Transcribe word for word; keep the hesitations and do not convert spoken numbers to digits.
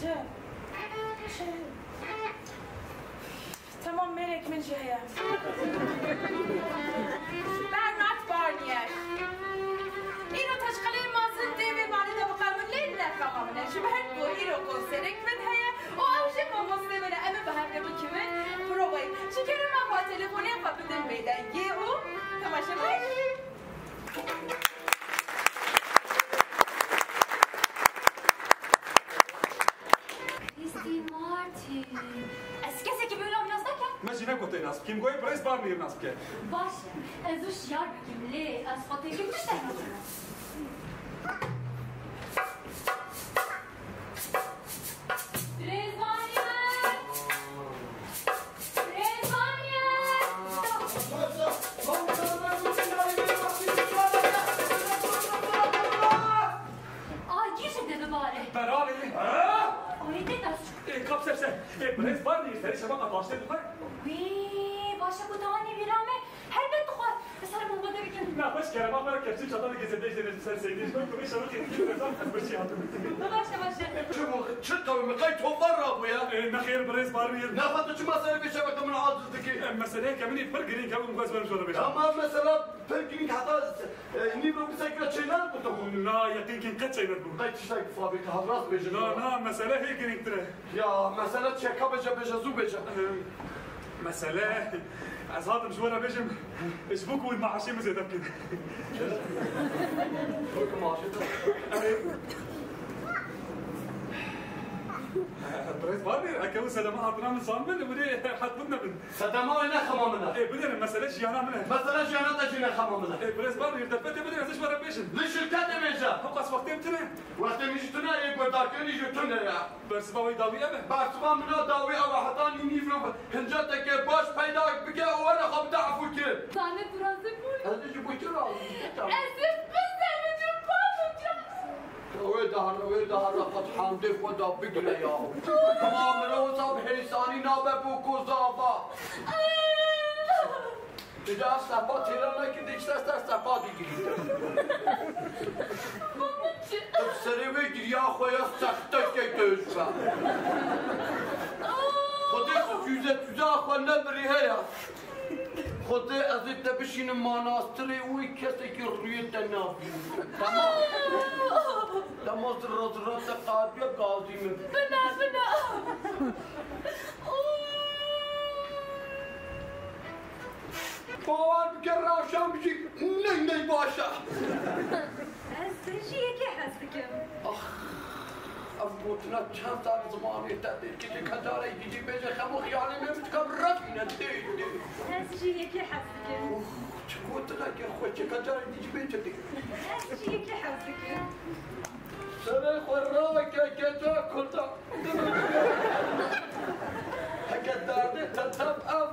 Çi? Çi? Tamam, mêrek min jî heye. Bernard Barnier. Îro teşqelê mezin dê vê malê de biqewin, lê ne xema min e. Ji ber ku îro konserek min heye û ew jî mamoste min e. Em ê bi hev re bikimin provayê. Ji kerema xwe telefonê xwe bidin vê dengê û temaşe baş. Christine Martin. Ez kesekî bi wî navî nas nakim. Me jî ne ku tê nas bikî. Min goyê birêz Barnî nas bike. Baş e. Ez û şiyar bikîm, lê ez xwe têkim tiştek nakim. Birêz Barnî! Birêz Barnî! Agir ji te bibare. Beralê. Oy, tê dest. Ê, kap ser ser. Ê, birêz Barnî, serê şeveqa taştê dixwe. Wî, baş e ku te anî bîra me. Helbet dixwe. Ez ser bomba de bikim. Na, xweş kerema xwe re kepçî çata de gezê dej dene ser seydê. Ji ber ku vê şeveqê dikî, ez birçî hatim. Baş e, baş e. Çi bu? Çi qewim? Qey tovar rabû ya? Ê, nexêr, birêz Barnî. Nafa tu çima serê vê şeveqê min aciz dikî? Ê, meseleyeke min ê pir girîng e û min xwest berim ji we re bêjim. Ama mesela pir girîng heta, e, nîvro bisekre çêner bû te bû? Na, yeqînkîn qet çêner bû. Qey tiştek bi fabrîka hat rast bêjin. Na, na, mesele hê girîngtir e. Ya, mesele çeka bêje, bêje, zû bêje. Ee, mesele, ez hatim ji we re bêjim, ji bo ku hûn maaşê min zêde bikin. Wek maaşê te? Ee, birêz Barnî, eke hûn sedema hatina min zanibin, hûn ê heqbûn nebin. Sedema wê ne xema min e. Ê, binerin, mesele jiyana min e. Mesele jiyana te jî ne xema min e. Ê, birêz Barnî, derfetê bidin, ez ji we re bêjim. Li şirketê bêje. Hewqas wextê min tune. Wextê min jî tune, ê guhdarkirî jî tune ya. Bersiva wê dawî ev e? Bersiva min a dawî ev e, heta nî nîvro hinceteke baş peyda bike û were xwe bide efûkir. Zane tu razî bûyî? Ez ê ji bo kê razî bim? Ez ê bizerim, pamûka. Wê dahre, wê dahre, qet hemdê xwe da bigire ya. Ma mirov zaf hêsanî nabe bo ku zava. Tu dê ev sepa têra nekî, dê ser ser sepa digirî. Ev serê wê giriya xwe ya sextekê döş be. Xwedê tu cüze cüza xwe nebirî heya. Xwedê ez ê te bişînim manastirê wê kesekî rûyê te nabî. Dema, dema zirra zirra te qatiya gazî min. Bina, bina. Bawer bike, rewşa min jî ney ney baş e. Ez ji yekê hez dikim. Ax, ev gotina çend sal zimanê te tê dikişê, ka carê dî jî bêje xem û xiyalê me min dikam refîne tê tê. Ez ji yekê hez dikim. Ûf, çi gotineke xweş e, ka carê dî jî bê çi tê. Ez ji yekê hez dikim. Serê xwe rake keça kurda. Heke derdê te tev e,